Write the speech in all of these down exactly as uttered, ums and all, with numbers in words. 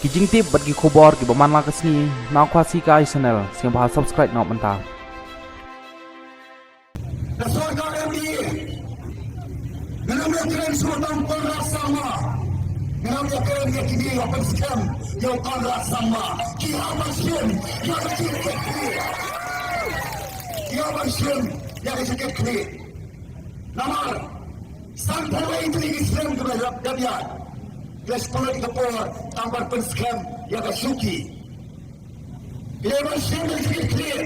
Ki jingtip bad ki khubor kiba man la ka sngi na Khasi Kai Channel, sngewbha subscribe noh mynta. Ka sorkar M D A ngan ym ïakren shuh tang Conrad Sangma. Ngan ym ïakren ïa kine ba pynskhem ïa u Conrad Sangma. Ki hap ban shim ïa ka jingkit khlieh. Ki hap ban shim ïa ka jingkit khlieh. Namar sanphew wei tylli ki snem kiba la dep ïaid, ki la shu pynlut ïa ka por tang ban pynskhem ïa ka shuki. Ki dei ban shim ïa ka jingkit khlieh.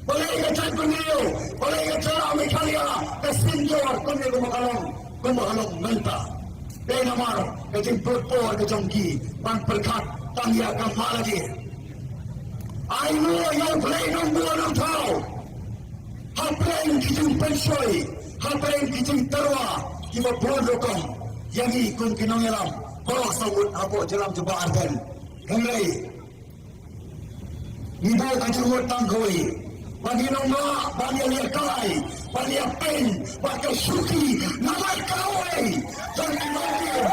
Balei ka jaitbynriew, balei ka jylla Meghalaya ka synjor kumne kumba ka long, kumba ka long mynta? Dei namar ka jingpynlut por ka jong ki ban pyrkhat tang ïa ka mala de. Ainguh ïa U Blei Nongbuh Nongthaw. Hapdeng ki jingpynshoi, hapdeng ki jingtyrwa kiba bun rukom, ïa ngi kum ki nongïalam baroh sawdong hapoh jylla jong ka Ardent. Hynrei ngi buh ka jingmut tang kawei, ba ngin ym lah ban ïalehkai, ban ïapyn bad ka shuki namar kawei jong ki longdien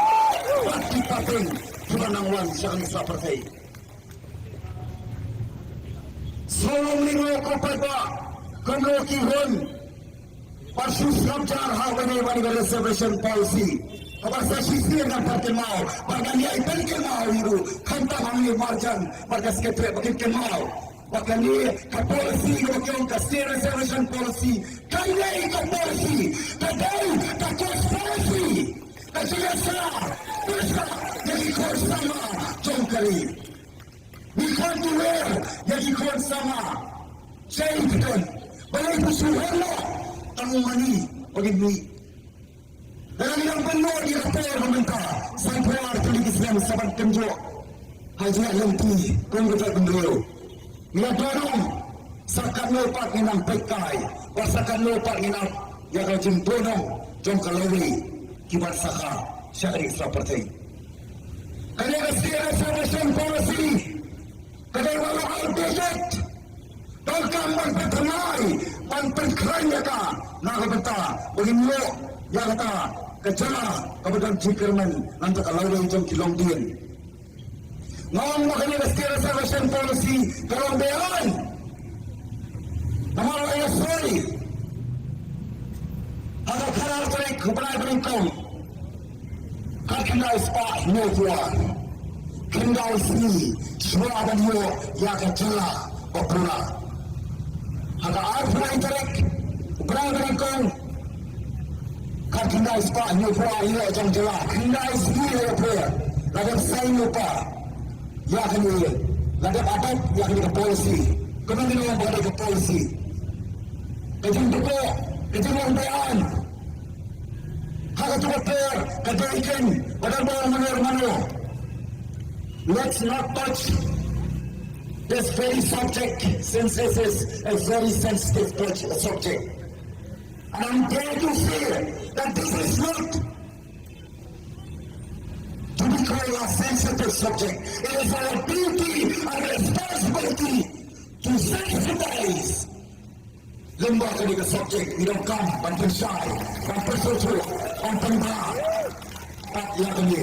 bad ki pateng kiba nang wan sha kane ka pyrthei. Sngewlyngngoh ko paidbah, kumno ki hun ba shu sngap jar ha kane ba dei ka reservation policy. Haba sa shisien ngan pynkynmaw, ba ngan ïai pynkynmaw ïa u khamtam hangne marjan bad ka secretary ba kin kynmaw ba kane ka policy kaba ki ong ka state reservation policy, ka dei ka policy, ka dei ka conspiracy, ka jingïasaid pyrshah ïa ki khun samla jong ka ri. Ngi khot duh ïa ki khun samla. Sha i pyrkhat balei phi shu heh noh tang u mani ba ngin mih. Lada ngi dang pynlut ïa ka por ba mynta, sanphew ar tylli ki snem sa ban kynjoh ha jingïaid lynti kum ka jaitbynriew. Ngi la don ong sa katno pat ngin nang peitkai, bad sa katno pat ngin ap ïa ka jingduhnong jong ka lawei kiban sakha sha ka ri ka pyrthei. Kane ka state reservation policy ka dei kaba long outdated. Donkam ban pynthymmai, ban pynkhlaiñ ïa ka na ka bynta ba ngin ïoh ïa kata ka jylla kaba don jingkyrmen na ka bynta ka lawei jong ki longdien. Nga ong ba kane ka state reservation policy ka long beaiñ. Namar ba ïa soi ha ka khatar tarik u bnai ba nyngkong, khatkhyndai spah hynñiewphew ar, khyndai sngi shuwa ban ïoh ïa ka jylla ba pura. Ha ka arphew lai tarik u bnai ba nyngkong, khatkhyndai spah hynñiewphew ar ïoh jong jylla, khyndai sngi la ïapher, la dep sign lypa ïa kane, la dep adopt ïa kane ka policy. Kumno ngin ong ba ka dei ka policy? Ka jingdukok, ka jinglong beaiñ ha katu ka por ka dei kin ba don ba ong mano mano. Let's not touch this very subject, since this is a very sensitive touch, subject. And I dare to say that this is not to be called a sensitive subject. It is our duty and responsibility to sensitize. Lem bad kane ka subject, ngi donkam ban pynshai, ban pynsngewthuh, ban pynbha pat ïa kane.